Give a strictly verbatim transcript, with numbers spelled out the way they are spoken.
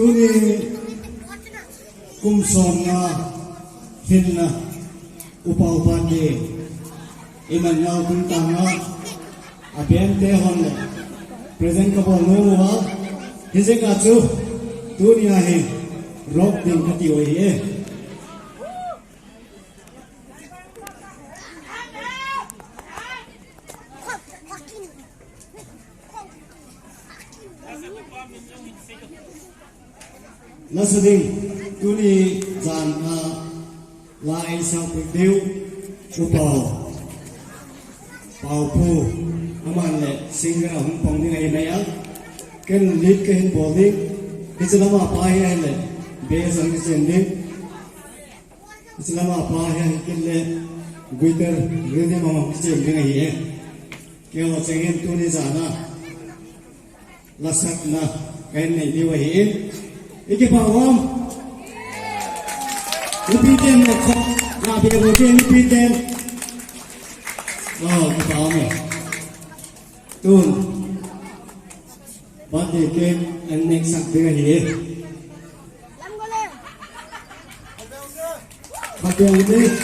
Tuni kum somnga hinna upa upa ke iman nau tungtanga abente hon le present kabol nom uva, hijeh a chu tuni a hi rock ding kati u ahi e. Lasa ding, tuni jan a la eisah peh diu, Upa Paopu, aman le singer ahung pang ding ahi mai a. Ken lead kahin bol ding, hiche lama pa hi ahile, bass ahung kichen ding. Hiche lama pa hi ahi kit le guitar rhythm a hung kichen ding ahi e. Keiho chengin tuni jan a la sakna kahin nei diu ahi e. Ikipah uvam? Nupi ten le kho, la be bo ke nupi ten. Oh, kipah uvam e. Tun. Birthday cake and next sak ding ahi e. Birthday cake.